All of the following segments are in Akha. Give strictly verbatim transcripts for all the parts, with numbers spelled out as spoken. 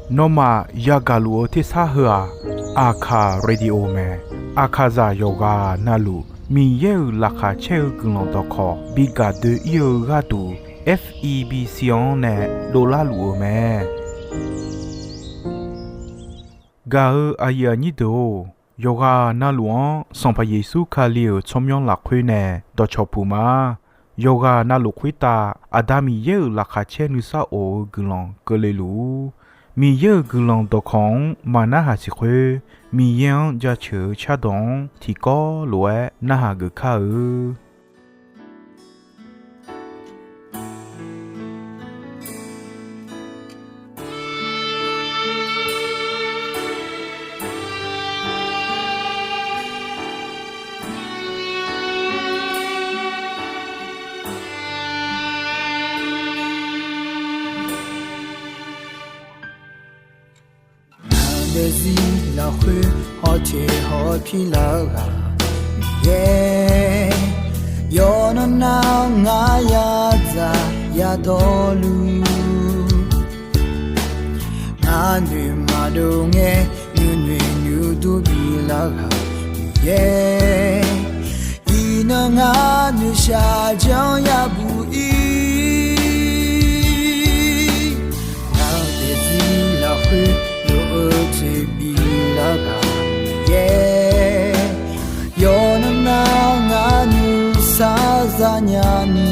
Nawmaf yagaq luf-eu tersar heu-aq, Aqkaq Radio mae. Aqkaqzaq yawqghaq navluf Miqyaer-euq laqkhaq caer-eu guiqlanq dawqkawq bi gaq doe-ir-eu gharduq, F E B C-anr nae dovlar luf-eu mae. Gaq-eu aqyuif aqnyir deuq-or, yawqghaq navluf-anr Sanqpaq Yeqsur Kali-euq tsawrmyanr lafkhoer nae dawqcawq puq ma. Yawqghaq navluf khoertav Aqda Miqyaer-euq laqkhaq caer nuisar of-eu guiqlanq keuvle luf-ur. Miqyaer-euq guiqlanq dawqkawq-anr maqnarhaq siq khoer, Miqyaer-anr jaceuq-eu cardawq-anr tiqkawv lof-aer narhaq geuf kar-eu. Ngaq daefzir lafkhoer hawteq hawpir lar-eu ghaq Miqyaer, yawqnan nar-awr ngar yadzaq yadawrluf, ngar noeq maqdov ngae nuinoeq nuidur bilar ghaq Miqyaer, iqnan ngar noeqshaq janr yabuq ir. Ngaq daefzir lafkhoer lof-eu jeq bilar ghaq Miqyaer, yawqnan nar ngar nuisar zanya ni,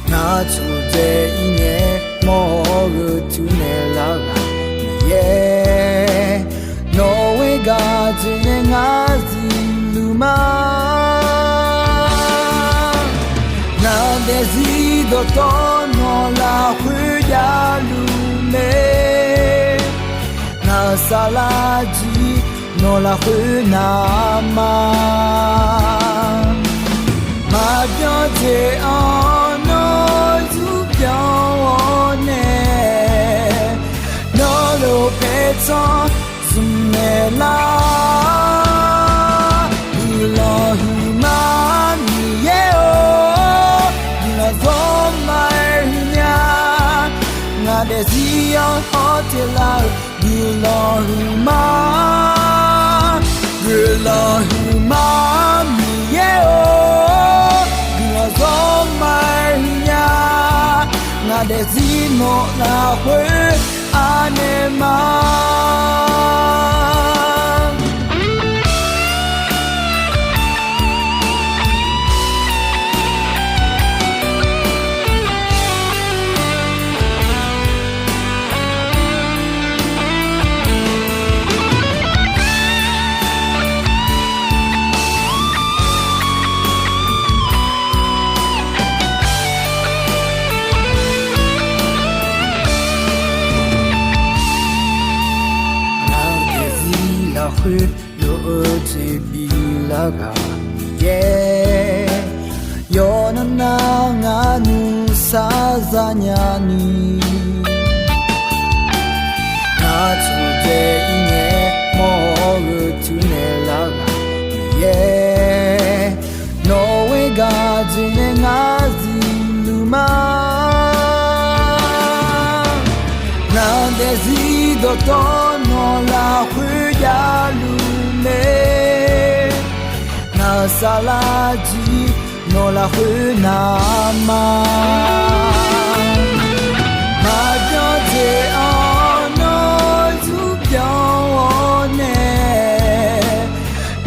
ngar tsofdzae ir ngae mawr-eu teunaeq lar ghaq Miqyaer, nawq-euq gaq jeq nae ngar zifluf ma. Ngaq daefzir dawqtawvluf nawq lafkhoer javluf mae, ngaq saflar jir nawq lafkhoer navma, maqbyan jeq-anr nawr zurpyanq-awr nae, nawr lof paertsanr zmqnaeq lar. Guiqlanq huiqma Miqyaer-or, guiqlanq zawrma-aer huiqnya, ngaq daefzir-anr hawteq lar-eu guiqlanq huiqma. Guiqlanq huiqma Miqyaer-or, guiqlanq zawrma-aer huiqnya, ngaq daefzir nawq lafkhoer anaeq ma. Ngaq daefzir lafkhoer lof-eu jeq bilar ghaq Miqyaer, yawqnan nar ngar nuisar zanya ni, ngar tsofdzae ir ngae mawr-eu teunaeq lar ghaq Miqyaer, nawq-euq gaq jeq nae ngar zifluf ma. Ngaq daefzir dawqtawvluf nawq lafkhoer javluf mae, ngaq saflar jir nawq lafkhoer navma, maqbyan jeq-anr nawr zurpyanq-awr nae,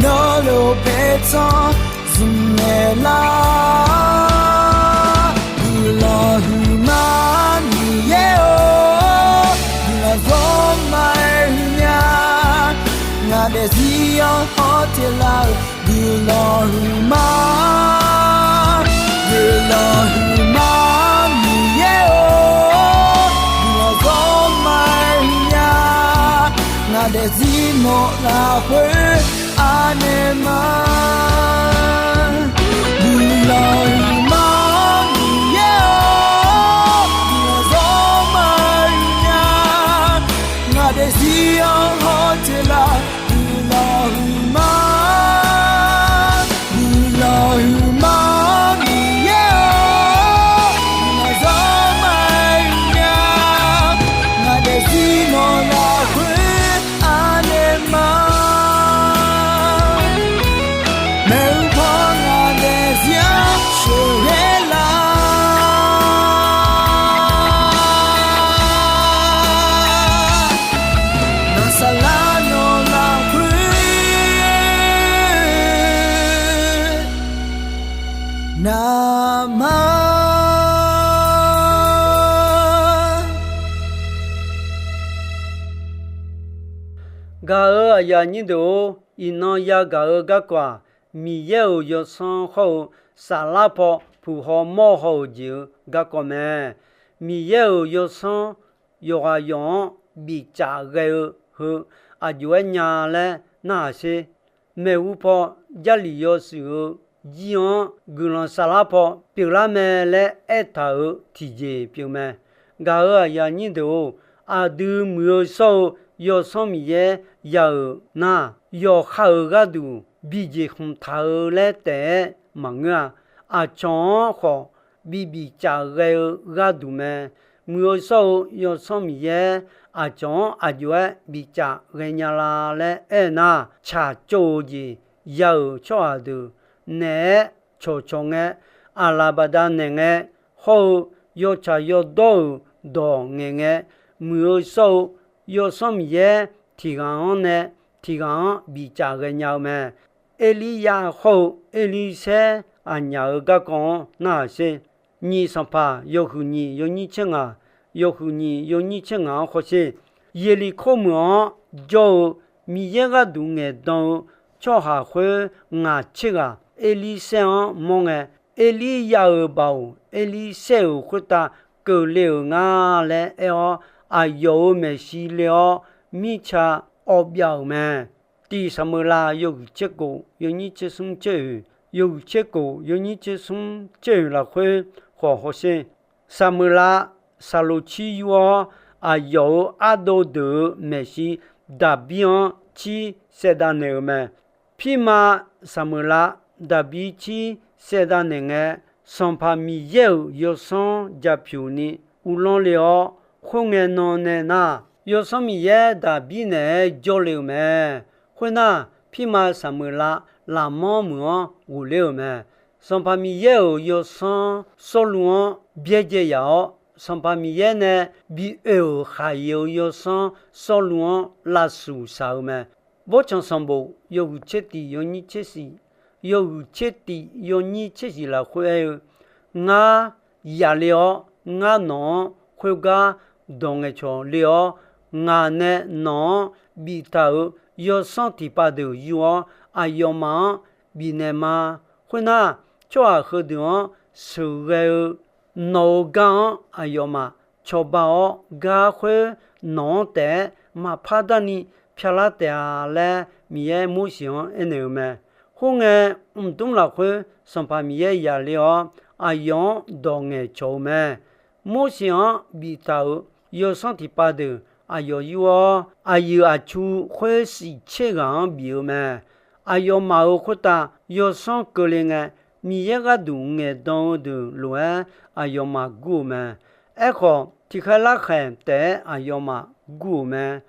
nawr lof paertsanr zmqnaeq lar. Guiqlanq huiqma Miqyaer-or, guiqlanq zawrma-aer huiqnya, ngaq daefzir-anr hawteq lar-eu guiqlanq huiqma. Guiqlanq huiqma Miqyaer-or, guiqlanq zawrma-aer huiqnya, ngaq daefzir nawq lafkhoer anaeq ma. Guiqlanq huiqma Miqyaer-or, guiqlanq zawrma-aer huiqnya, ngaq daefzir-anr hawteq lar. Guiqlanq huiqma, guiqlanq huiqma Miqyaer-or, guiqlanq zawr Gaq-euq aqyuif aqnyir deuq-or, iqnan yagaq-eu garkawv-aq, Miqyaer-euq yawsanr hawr-eu saflar paw puq haw mawr haw-euq jeq-euq garkawv mae. Miqyaer-euq yawsanr yawqghaq yawq-anr bifcaf ghae-eu heu aqjox-aer nya laer narhaq sher. Maeqhu paw Jarlif yawshuif-eu jir-anr guiqlanq saflar paw pyeuflar mae laer aertaq-euq tiqjeq pyeuf mae. Gaq-euq aqyuif aqnyir deuq-or, aqdui muiq-eu shawr-eu Yawsanr Miqyaer ya-euq nar, yawqha-euq gharduq bijeq khmq taq-eu laer taef-aer maqngeur-a. Aqcawq-anr khawf bibifcaf ghae-eu gharduq mae. Muiq-eu shawr-eu Yawsanr Miqyaer aqcawq-anr aqjox-aer bifcaf ghaenya la laer aernar, tsaqtsov-eu jeq ya-euq tsawrhaq deuq naeq-aer cawqcawq ngae, aqlaf baqdanaeq ngae, hawr-eu yawtsaq yawdawr-euq dawq ngaeqngae, muiq-eu shawr-eu Yawsanr Miqyaer tiq ghaq-anr nae tiq ghaq-anr bifcaf ghaenya-eu mae. Erliryav hawr-eu Erlirsaer aqnyaf-euq garkawv-anr narhaq sher. Nyiq Sanqpaq yawhuiq nyiq yawnyir tser ngaq, yawhuiq nyiq yawnyir tser ngaq-anr hawsher. Yeqliqkor meuq-anr jawr-eu Miqyaer gharduq ngaeqdan-eu tsawrhaq khoer ngaq tser ghaq Erlirsaer-anr mawr ngae, Erliryav-euq baoq Erlirsaer-euq khoertav keuvle-euq nga laer aer-awr, aqyawf-euq maeqshi le-awr, mirtsa awv byav-euq mae. Tiq Saqmeuqlav yawhuiq tser kof yawnyir tser smr tser oeq, yawhuiq tser kof yawnyir tser smr tser oeq lafkhoer khawf hawsher. Saqmeuqlav Saqloqcir yur-awr, aqyawf-euq ardov deuq-euq maeqshi Daqbir-anr cir saevdav naeq-euq mae. Pirma Saqmeuqlav Daqbir cir saevdav naeq ngae, Sanqpaq Miqyaer-euq yawsanr ja pyuq ni uvlanr le-awr, khoerngae nan nae nar, Yawsanr Miqyaer Daqbir naeq-aer jawrle-euq mae. Khoernar, pirma Saqmeuqlav lafmanr meuq-anr ghofler-euq mae. Sanqpaq Miqyaer-euq yawsanr Sawrluv-anr byaerdzae yaf-awr, Sanqpaq Miqyaer nae bi oe-euq khaqyif-eu yawsanr Sawrluv-anr lavshuq shaq-eu mae. Bawrtsanq sanqbof yawhuiq tser tiq yawnyir tser shif, yawhuiq tser tiq yawnyir tser shif lafkhoer aer-eu, Ngar yaf le-awr, ngar nawq-anr khoergar dawq ngaeqcawq le-awr, ngaq nae nawq-anr biftaq-euq yawsanr tiqpav deuq yur-awr, aqyawfmaf-anr bifnaeq ma. Khoernar, tsawrhaq heudeuq-anr sheuqghae-eu nawq-euq gar-anr aqyawfmaf cawba-awr, gar khoer nawq-anr taef-aer maqpar darni pyalar taef-a laer, Miqyaer Morseq-anr aernaeq-eu mae. Khoerngae, mqdmr lafkhoer Sanqpaq Miqyaer yaf le-awr, aqyawf-anr dawq ngaeqcawq-eu mae. Morseq-anr biftaq-euq yawsanr tiqpav deuq aqyawf yur-awr, aqyuif aqtsu khoer shif tser ghaq-anr bif-eu mae. Aqyawfmaf-euq khoertav yawsanr keuvle ngae, Miqyaer gharduq ngaeqdan-eu deuq lof-aer aqyawfmaf gur-eu mae. Aerkhawf, tiqkhaer larkhaeq taef-aer aqyawfmaf gur-euq mae.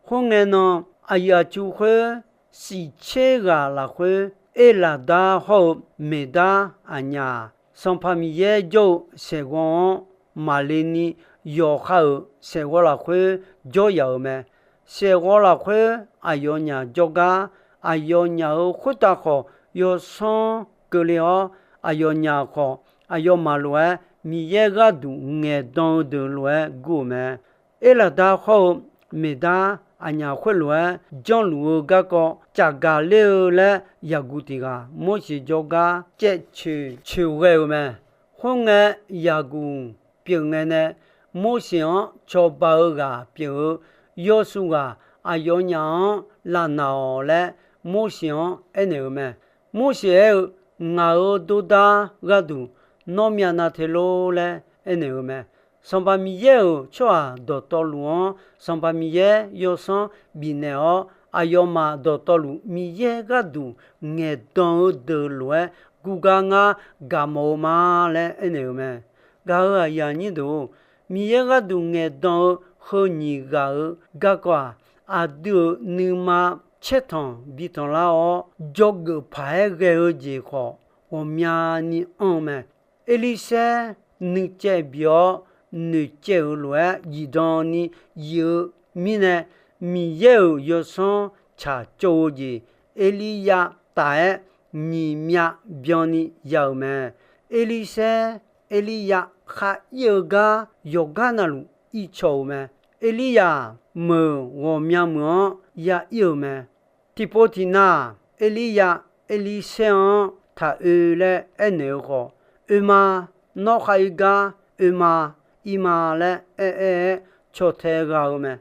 Khoerngae nan, aqyuif aqtsu khoer shif tser ghaq lafkhoer, Erlaqdar hawr-eu Meqdar aqnyaf-aq, Sanqpaq Miqyaer jawr-eu saeqghawv-anr maqle ni, yawqha-euq saeqghawv lafkhoer jawr yaf-euq mae. Saeqghawv lafkhoer aqyawfnyaf jawrgar, aqyawfnyaf-euq khoertav khawf yawsanr keuvle-awr, aqyawfnyaf khawf aqyawfmaf lof-aer Miqyaer gharduq ngaeqdan-eu deuq lof-aer gur-euq mae. Erlaqdar hawr-eu Meqdar aqnyaf khoerlof-aer janrluf-eu garkawv caqgaq ler-eu laer yaqguq tiq ghaq Morseq jawrgar caev coeq coeq ghae-euq mae. Khoerngae, yaqguq pyeuf ngae nae Morseq-anr cawba-eu ghaq pyeuf-eu yawshuif ghaq aqyawfnyaf-anr lavnaq-awq laer Morseq-anr aernaeq-eu mae. Morseq aer-eu, Ngaq-euq dordar gharduq nawr myavnav te lor laer aernaeq-eu mae. Sanqpaq Miqyaer-euq tsawrhaq dawqtawvluf-anr Sanqpaq Miqyaer yawsanr bifnaeq-awr, aqyawfmaf dawqtawvluf Miqyaer gharduq ngaeqdan-eu deuq lof-aer gurgar ngar gaqmawf-eu ma laer aernaeq-eu mae. Gaq-euq aqyuif aqnyir deuq-or, Miqyaer gharduq ngaeqdan-eu heu nyiq ghaq-euq garkawv-aq, aqdui-euq nuima caertanq bitanq lar-awr, dzawgeuf paq-aer ghae-eu jeq khawf ghawqmyani anr-eu mae. Erlirsaer nuicaev bi-awr noeqcaev-euq lof-aer zifdan ni zif-eu mirnae, Miqyaer-euq yawsanr tsaqtsov-eu jeq Erliryav taf-aer nyiq myav byanni ya-euq mae. Erlirsaer Erliryav khar ir-eu gar yawqgar navluf ircaw-euq mae. Erliryav-aq, meuq ghawqmya meuq-anr ya ir-euq mae. Tiqpov tiqnav-aq, Erliryav Erlirsaer-anr taq oe laer aernaeq-eu khawf, Oe ma, nawr khar ir gar oe ma, ir ma laer aer-aer-aer caw tae gha-eu mae.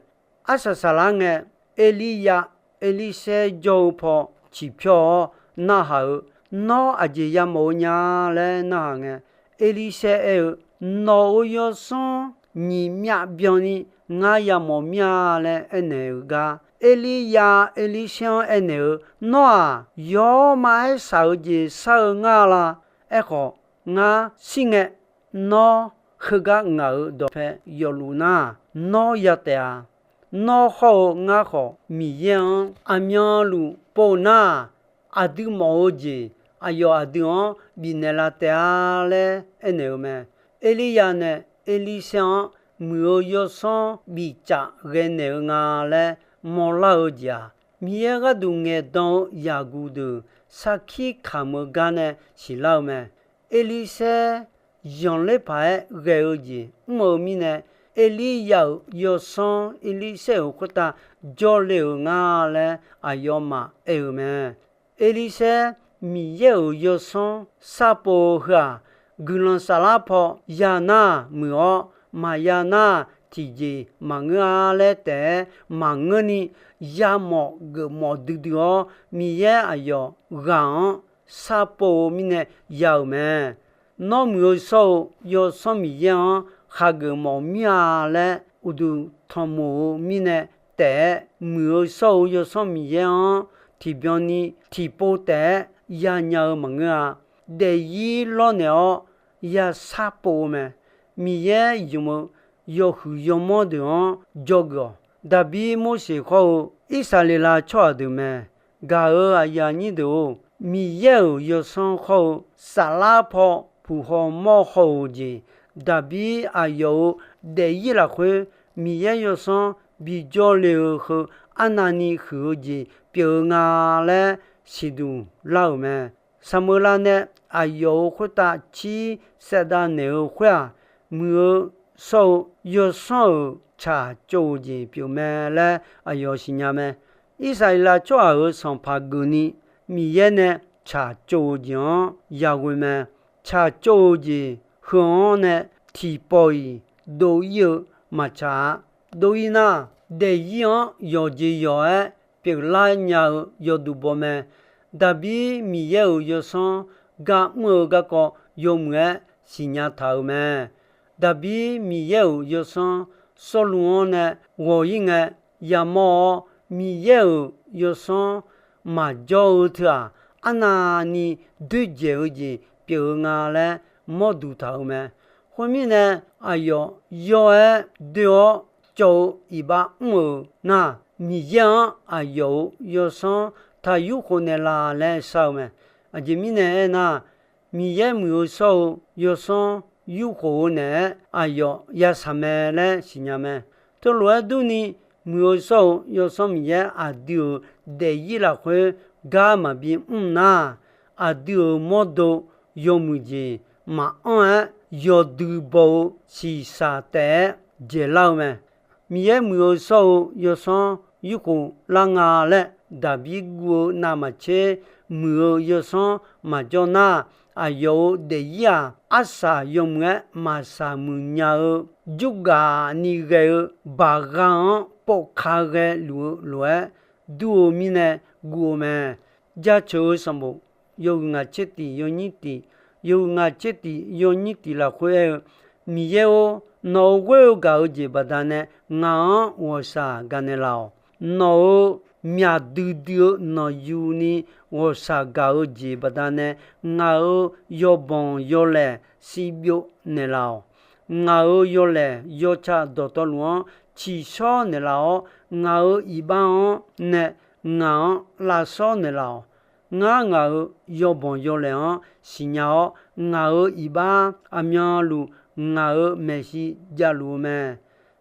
Arsaq saqlar ngae, Erliryav Erlirsaer jawr-eu paw ciqpyawr-awr narhaq-eu, Nawr aqjeq yamawf-eu nya laer narhaq ngae, Erlirsaer aer-eu, Nawq-euq yawsanr nyiq myav byanni ngar yamawf mir-a laer aernaeq-eu gar, Erliryav Erlirsaer-anr aernaeq-eu, Nawr-aq, yawr maqaer shaq-eu jeq shar-eu ngar la. Aerkhawf, ngar shir ngae, nawr heugar ngaq-euq dawqpae yawfluf nar, nawr ya taef-a. Nawr hawr-eu ngar khawf, Miqyaer-anr aqmyanluf pov nar, aqdui mawf-eu jeq aqyawf aqdui-anr bifnaeq la taef-a laer aernaeq-eu mae. Erliryav nae Erlirsaer-anr muiq-eu yawsanr bifcaf ghae naeq-eu nga laer mawrlar-eu jeq-aq, Miqyaer gharduq ngaeqdan-eu yaqguq deuq sarkir kamq-eu gar nae siqlar-eu mae. Erlirsaer zanqler paq-aer ghae-eu jeq mr-eu mirnae, Erliryav-euq yawsanr Erlirsaer-euq khoertav jawrle-euq nga laer aqyawfmaf aer-eu mae. Erlirsaer Miqyaer-euq yawsanr sharpov-eu heu-aq, guiqlanq saflar paw ya nar muiq-awr, maqya nar tiqjeq maqngeur-a laer taef-aer maqngeurni, yamawf geufmawf duidui-awr Miqyaer aqyawf ghaq-anr sharpov-eu mirnae ya-euq mae. Nawr muiq-eu shawr-eu Yawsanr Miqyaer-anr khageuf mawf mir-a laer uqduq tanqmoq-eu mirnae taef-aer, muiq-eu shawr-eu Yawsanr Miqyaer-anr tiqbyan ni tiqpov taef-aer yanya-eu maqngeur-a. Daefzir lawrnaeq-awr ya sharpov-eu mae. Miqyaer ymq-eu yawhuiq yawmanr deuq-anr dzawgeuf-awq. Daqbir Morseq khawr-eu Irsaqleqlav tsawrhaq deuq mae. Gaq-euq aqyuif aqnyir deuq-or, Miqyaer-euq Yawsanr khawr-eu saflar paw puq haw mawr haw-euq jeq, Daqbir aqyawf-euq daefzir lafkhoer Miqyaer Yawsanr bijawr le-eu heu arnavni huiq-eu jeq pyeuf-eu nga laer siqduq lar-euq mae. Saqmeuqlav nae aqyawf-euq khoertav cir saevdav naeq-eu khoer-aq, muiq-eu shawr-eu Yawsanr-euq tsaqtsov-euq jeq pyeuf mae laer aqyawf siqnya mae. Irsaqleqlav tsawrhaq-euq sanqpaq geufni Miqyaer nae tsaqtsov-euq jeq-anr yaghoe mae. Tsaqtsov-euq jeq heu-anr nae tiqpawf-iq dov ir-eu maqtsaq-a. Dov ir nar, daefzir-anr yawqjeq yawq-aer pyeuflar nya-eu yawduq baw mae. Daqbir Miqyaer-euq Yawsanr gar mr-eu garkawv yawmuiq-aer siqnya taq-euq mae. Daqbir Miqyaer-euq Yawsanr Sawrluv-anr nae ghawq ir ngae yamawr-awr, Miqyaer-euq Yawsanr maqjawr-eu teu-aq, arnavni doerdzaeq-eu jeq pyeuf-eu nga laer mawrduq taq-euq mae. Khoermirnae, aqyawf yawr-aer doe-awr cawv-eu iqbax mr-euq nar, Miqyaer-anr aqyawf-euq Yawsanr taq yurkhof naeqlaf laer shar-eu mae. Aqjeq mirnae aernar, Miqyaer muiq-eu shawr-eu Yawsanr yurkhof-eu naeq-aer aqyawf yashaq mae laer siqnya mae. Teulof-aer durni, muiq-eu shawr-eu Yawsanr Miqyaer aqdui-euq daefzir lafkhoer gar maqbi mr nar, aqdui-euq mawrdo yawmuiq jeq maqanr-aer yawdui baw-eu shiqshaq taef-aer dzaeqlar-eu mae. Miqyaer muiq-eu shawr-eu Yawsanr yurkhof lar nga laer Daqbir guv-eu navmaqtser muiq-eu Yawsanr maqjawr nar, aqyawf-euq daefzir-aq, arsaq yawmuiq-aer maqsaq muiq nya-eu jurgaf ni ghae-eu baqgha-anr povka ghae luf-eu lof-aer dur-eu mirnae guv-eu mae. Jaceuq-eu sanqbof yawhuiq ngaq tser tiq yawnyir tiq, yawhuiq ngaq tser tiq yawnyir tiq lafkhoer aer-eu, Miqyaer-or, nawq-euq ghoer-eu gaq-eu jeq baqdanae ngaq-anr ghawqshaq gaqnaeq laf-awq. Nawq-euq myaq duidui-eu nawqyuni ghawqshaq gaq-eu jeq baqdanae ngaq-euq yawbanq yawlaeq sivbyov naeqlaf-awq. Ngaq-euq yawlaeq yawtsaq dawqtawvluf-anr ciqshawr naeqlaf-awr, ngaq-euq iqbax-anr nae ngaq-anr lavshawr naeqlaf-awq. Ngar ngaq-euq yawbanq yawlaeq-anr siqnya-awr, ngaq-euq iqbax aqmyanluf ngaq-euq maeqshi javluf-eu mae.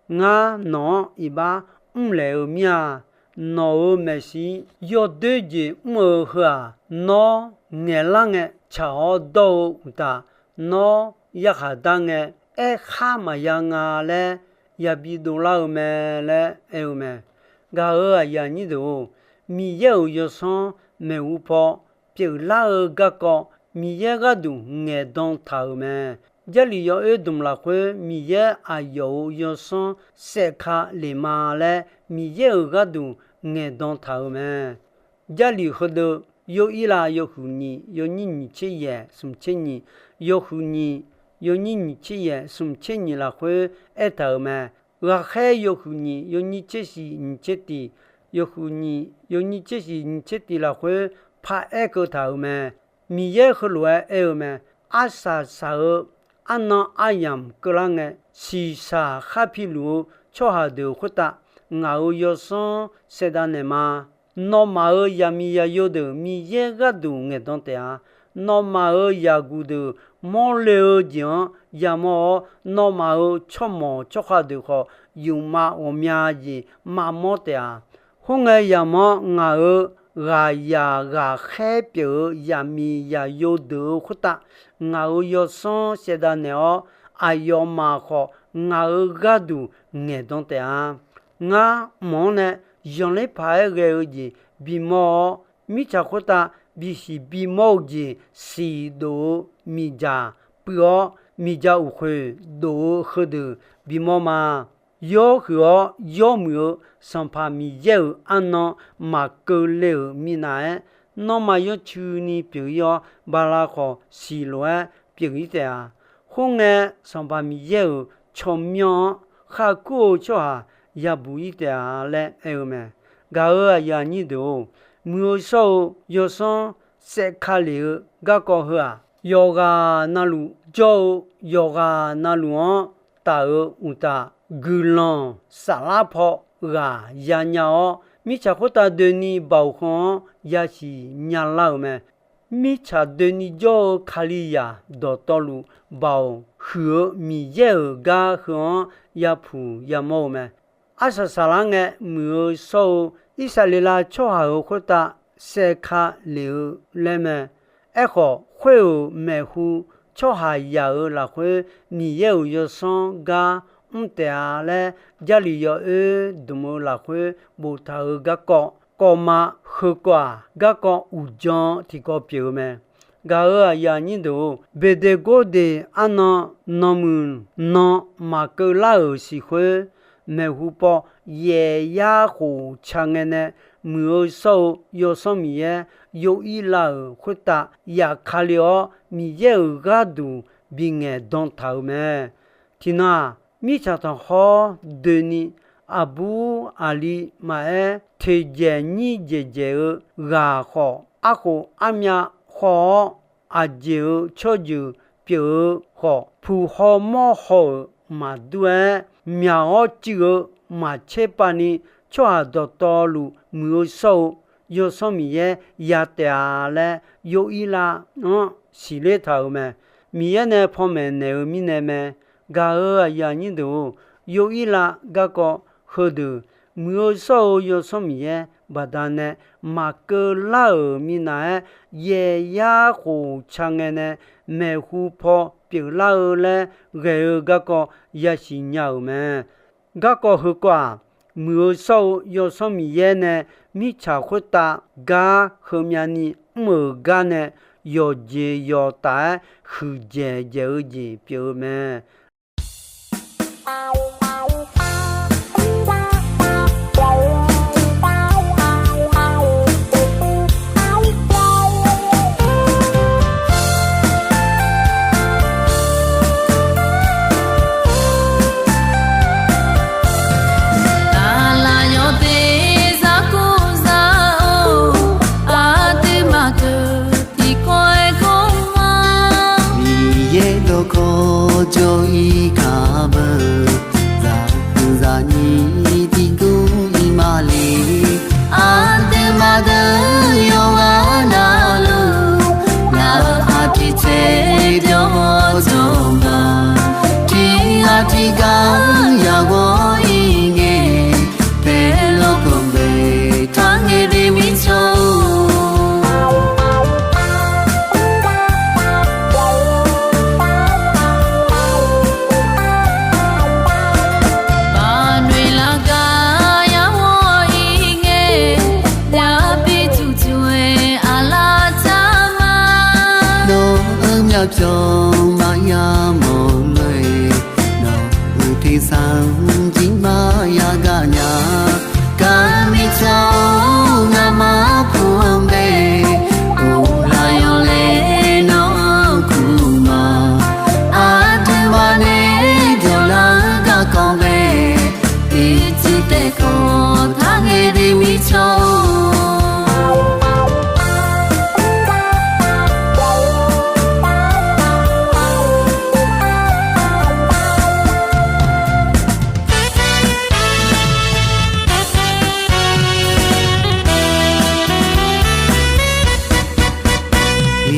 Ngar nawq-anr iqbax mrlaeq-eu mir-a. Nawq-euq maeqshi yawdoer jeq mr-eu heu-aq, nawr ngaeqlar ngae tsaq-awr dawr-eu uqtaf, nawr yarkhaq dar ngae aerkhar maqya nga laer yabi dovlar-eu mae laer aer-eu mae. Gaq-euq aqyuif aqnyir deuq-or, Miqyaer-euq yawsanr maeqhu paw pyeuflar-eu garkawv Miqyaer gharduq ngaeqdan taq-euq mae. Jarlif yawoer dmq lafkhoer Miqyaer aqyawf-euq yawsanr saevka lef ma laer Miqyaer-euq gharduq ngaeqdan taq-euq mae. Jarlif heudeuv Yawirlav yawhuiq nyiq yawnyir nyiq tser yaeq smq tser nyiq, yawhuiq nyiq yawnyir nyiq tser yaeq smq tser nyiq lafkhoer aertaq-euq mae. Ghaqkhaer yawhuiq nyiq yawnyir tser shiq nyiq tser tiq, yawhuiq nyiq yawnyir tser shiq nyiq tser tiq lafkhoer paraer keuv taq-euq mae. Miqyaer heulof-aer aer-eu mae. Arsaq saq-eu arnan aryamq keuvlar ngae, shiqshaq khar piluf-eu tsawrhaq deuq khoertav ngaq-euq yawsanr saevdav naeqma. Nawmaf-euq zaqmiq zaqyo deuq Miqyaer gharduq ngaeqdan taef-a. Nawmaf-euq zaqguq deuq mawrle-eu jeq-anr yamawr-awr, nawmaf-euq tsawrmawq tsawrkhav deuq khawf, yufmav ghawqmya jeq maqmawr taef-a. Khoerngae yamq-anr ngaq-euq ghaqzaq ghaqkhaer pyeuf-eu zaqmiq zaqyo deuq-euq khoertav ngaq-euq yawsanr saevdav naeq-awr, aqyawfmaf khawf ngaq-euq gharduq ngaeqdan taef-a. Ngar mq-anr nae zanqler paq-aer ghae-eu jeq bimawr-awr, mirtsaq khoertav bisiq bimawr-eu jeq siqdof-eu miqdzaq puiv-awr, miqdzaq uqkhoeq dof-eu heudeuq bimawr ma. Yawhuiq-awr yawmuiq-eu Sanqpaq Miqyaer-euq arnan maqkeuv le-euq minav-aer, nanrma yawtsuini pyeuf-ir-awr, bala khawf siqlof-aer pyeuf-ir taef-a. Khoerngae, Sanqpaq Miqyaer-euq tsawrmyanr-anr kharkur-eu tsawrhaq yabuq-ir taef-a laer aer-eu mae. Gaq-euq aqyuif aqnyir deuq-or, muiq-eu shawr-eu yawsanr saevka lef-eu garkawv heu-aq, yawqghaq navluf jawr-eu yawqghaq navluf-anr taf-euq uqtaf, guiqlanq saflar paw ghaq yanya-awr, mirtsaq khoertav doeni baoq heu-anr yasiq nyalar-euq mae. Mirtsaq doeni jawr-eu Kalizaq dawqtawvluf baoq huiq-eu Miqyaer-euq gar heu-anr yapuq yamawr-eu mae. Arsaq saqlar ngae muiq-eu shawr-eu Irsaqleqlav tsawrhaq-euq khoertav saevka lef-eu laer mae. Aerkhawf, khoer-euq maeqhu tsawrhaqzaq-euq lafkhoer Miqyaer-euq yawsanr gar mr taef-a laer, Jarlif yawoer dmq-eu lafkhoer boftaq-euq garkawv kawvma heukawv-aq, garkawv uqdzan tiqkawv pyeuf-eu mae. Gaq-euq aqyuif aqnyir deuq-or, Beqdeqgordeq arnan nanmuiq nan maqkeuv lar-euq siq khoer, maeqhu paw yaef yar khof ca ngae nae muiq-eu shawr-eu Yawsanr Miqyaer Yawirlav-euq khoertav yaf kale-awr, Miqyaer-euq gharduq bingaeq dan taq-euq mae. Tiqnan-aq, mirtsaq tanqkhawr doeni, aqbur aqli maqaer, teqdzaeq nyir dzaeqdzaeq-eu ghaq khawf, arkhof armyav khawr-awr, aqjeq-euq tsawrjeuq pyeuf-eu khawf, puq haw mawr haw-euq maqdur-aer, myaq-awr cuiv-eu maqtser pav ni, tsawrhaq dawqtawvluf muiq-eu shawr-eu Yawsanr Miqyaer ya taef-a laer, Yawirlav-anr siqler taq-euq mae. Miqyaer nae panmaeq naeq-eu mirnae mae. Gaq-euq aqyuif aqnyir deuq-or, Yawirlav garkawv heudeuq muiq-eu shawr-eu Yawsanr Miqyaer baqdanae maqkeuv lar-euq minav-aer, yaef yar khof ca ngae nae maeqhu paw pyeuflar-eu laer ghae-eu garkawv yasiq nya-euq mae. Garkawv heukawv-aq, muiq-eu shawr-eu Yawsanr Miqyaer nae mirtsaq khoertav gar heumyav ni mr-euq gar nae yawqjeq yawqtaf-aer huiqdzaeq dzaeq-eu jeq pyeuf-eu mae. Aqlaf yawteq zaqkhof zaq-or, aqduimaf deuq tiqkawv-aer kawv ma. Miqyaer dawqkawq jawr-ir kaq beu, zaqkhof zaqnyir tiqdur-ir ma le. Aqduimaf deuq yawqghaq navluf, ngaq-euq aqpiq tser byawq-awr jawr ma. Tiq ghaq tiq ghaq yaq ghawr-ir ngae, paeqlof kawqbeq tangae de mirtsaq-or. Arpyawq maqya mawf lof-aer, nawq-euq tersar-anr jir maqya gaq nya. Kali tsawr-eu ngamaf puq-anr bae, uqlaf yawlaeq nawq-anr kuq ma. Aqduimaf nae dawqlar-eu garkawv bae, ircuf taef kawv taq ngae bi mir tsawr.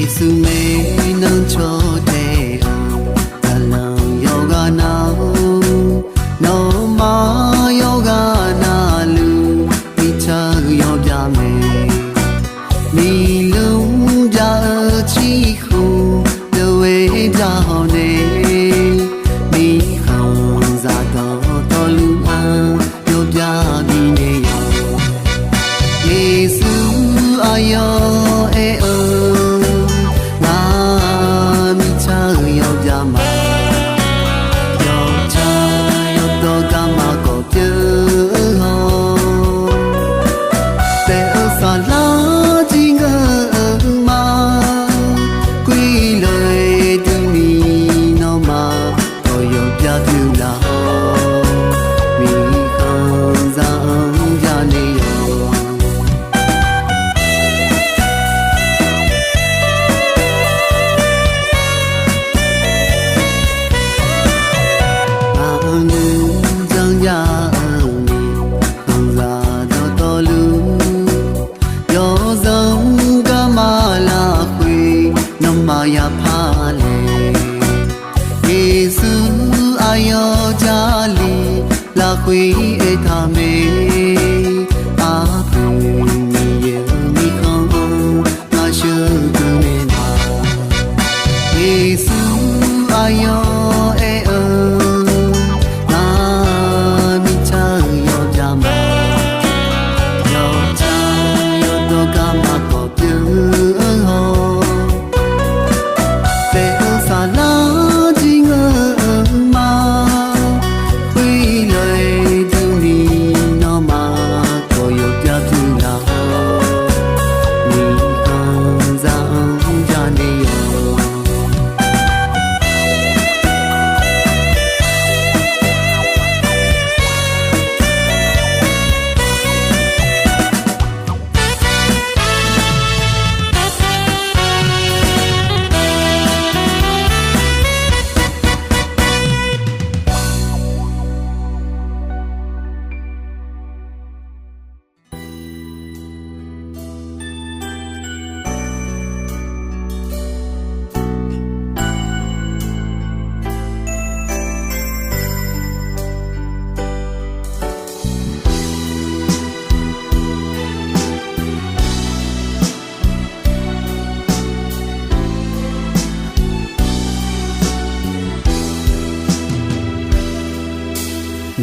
Yeqsur maeqnan caw taef-anr, zaqlanq yawqghaq nar-awr, nawmaf yawqghaq navluf, mirtsaq-eu yawbyav mae. Miqlmr byav-eu ciqkhof deuq-aer byav hawq nae, mirkhanqzaq dawqtawvluf-anr yawbyav bifnaeq yawq. Yeqsur aqyawf aer-eu, ngar mirtsaq-eu yawbyav ma. Yawtsaq yawdawr garma kawf pyeuf-eu hawr, taef-eu saflar jir ngeur-eu ma. Khoerlof-aer durni nawmaf, kawf yawbyav pyeuf laf-awr, mirkhanqzaq-anr byav naeq yawq. Aqnuir janrjav-eu mirkhanqzaq dawqtawvluf, yawzanr garma lafkhoer nawmaf yapar laeq. Yeqsur aqyawf Jarlif lafkhoer aertaq mae. Arpoeq Miqyaer-euq mirkhanq-anr ngar sheuqghae naeq ma. Yeqsur aqyawf aer-eu, ngar mirtsaq-eu yawbyav ma. Yawtsaq yawdawr garma kawf pyeuf-eu hawr, taef-eu saflar jir ngeur-eu ma. Khoerlof-aer durni nawmaf, kawf yawbyav pyeuf laf-awr, mirkhanqzaq-anr byav naeq yawq.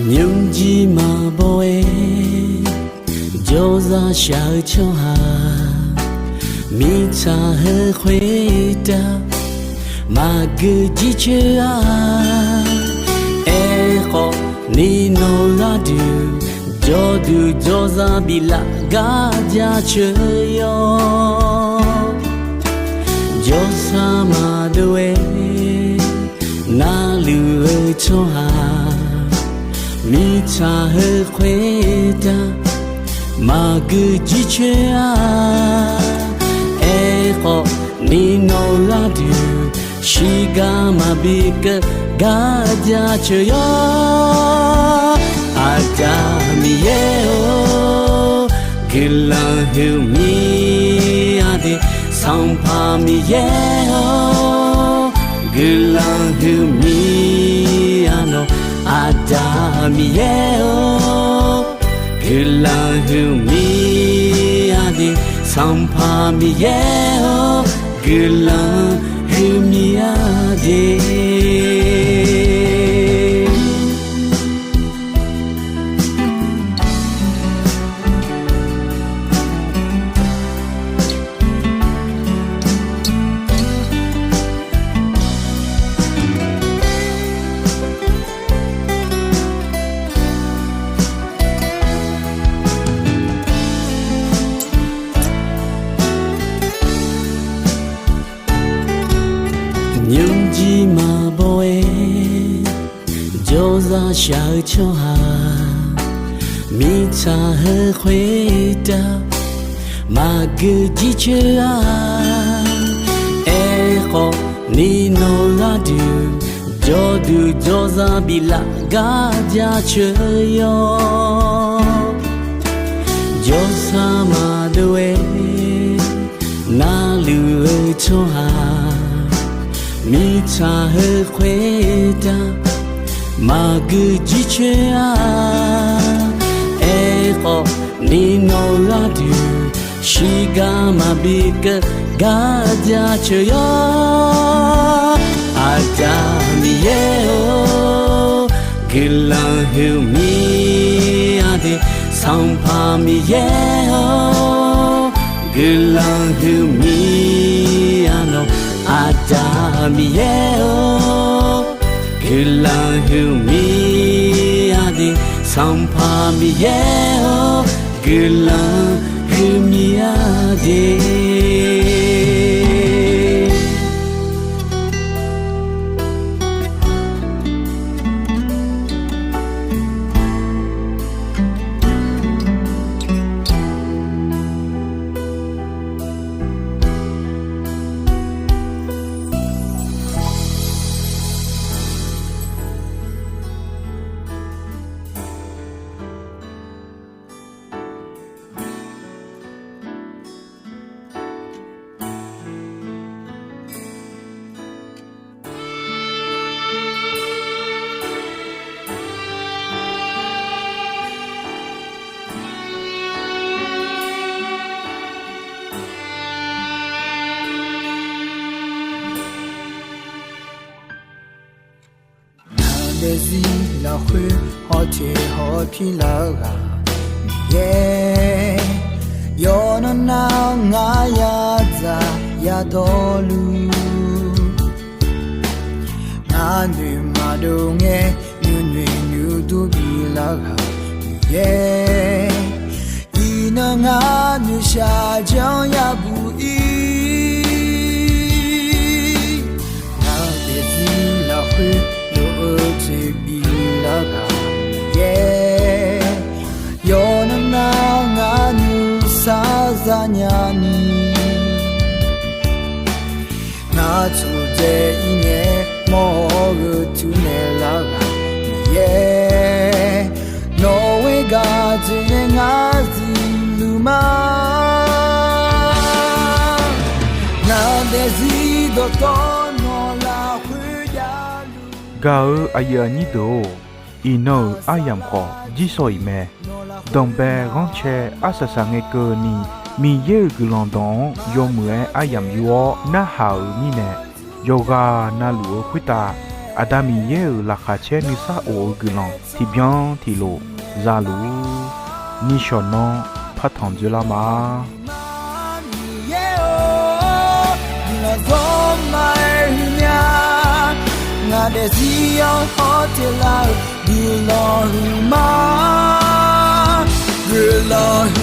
Nymrjir maqbaw-aer jawrzaq shaq-eu tsawrhaq, mirtsaq heu khoertav maqgeu jircoer-a. Aerkhawf ni nawq gharduq jawrduq jawrzaq biflaf gar jaceuq yawr. Jawrsar maqdov-aer navluf-eu tsawrhaq, mirtsaq heu khoertav maqgeu jircoer-a. Aerkhawf ni nawq gharduq shiqgar maqbi keuv gar jaceuq yawr. Aqda Miqyaer-or, guiqlanq huiqmya de. Sanqpaq Miqyaer-or, guiqlanq huiqmya nawq. Aqda Miqyaer-or, guiqlanq huiqmya de. Sanqpaq Miqyaer-or, guiqlanq huiqmya de. Yawzaq shaq-eu tsawrhaq mirtsaq heu khoertav maqgeu jircoer-a. Aerkhawf ni nawq gharduq jawrduq jawrzar biflaf gar jaceuq yawr. Jawrsar maqdov-aer narluf-eu tsawrhaq mirtsaq heu khoertav maqgeu jircoer-a. Aerkhawf ni nawq gharduq shiqgar maqbi keuv gar jaceuq yawr. Aqda Miqyaer-or, guiqlanq huiqmir-a de. Sanqpaq Miqyaer-or, guiqlanq huiqmir-a nawq. Aqda Miqyaer-or, guiqlanq huiqmir-a de. Sanqpaq Miqyaer-or, guiqlanq huiqmir-a de. Ngaq daefzir lafkhoer hawteq hawpir lar-eu ghaq Miqyaer, yawqnan nar ngar yadzaq yadawrluf, ngar noeq maqdov ngae nuinoeq nuidur bilar ghaq Miqyaer, iqnan ngar noeqshaq janr yabuq ir. Ngaq daefzir lafkhoer lof-eu tseqbif lar ghaq Miqyaer, yawqnan nar ngar nuisar zanya ni, ngar tsofdzae ir ngae mawr-awr gheu tur naeq lar ghaq Miqyaer, nawq-eu gaq dzoeqnae ngar zifluf ma. Ngaq daefzir dawqtawv nawq lafkhoer javluf. Gaq-eu aqyuif aqnyir deuq-or, iqnan-euq aryamq khawf jirsawq iq mae. Danqbae ghanrcae arsaq saq ngae keuvni, Miqyaer-euq guiqlanq dawq-anr yawmuiq-aer aryamq yur-awr narhaq-euq mirnae, yawqghaq navluf-eu khoertav Aqda Miqyaer-euq laqkhaq caer nuisar of-eu guiqlanq tiqbyan tiqlof zaluf-ur. Nishawq nanr partanq dzoerlar ma. Miqyaer-or, guiqlanq zawr ma-aer huiqmya, ngaq daefzir-anr hawteq lar-eu guiqlanq huiqma, guiqlanq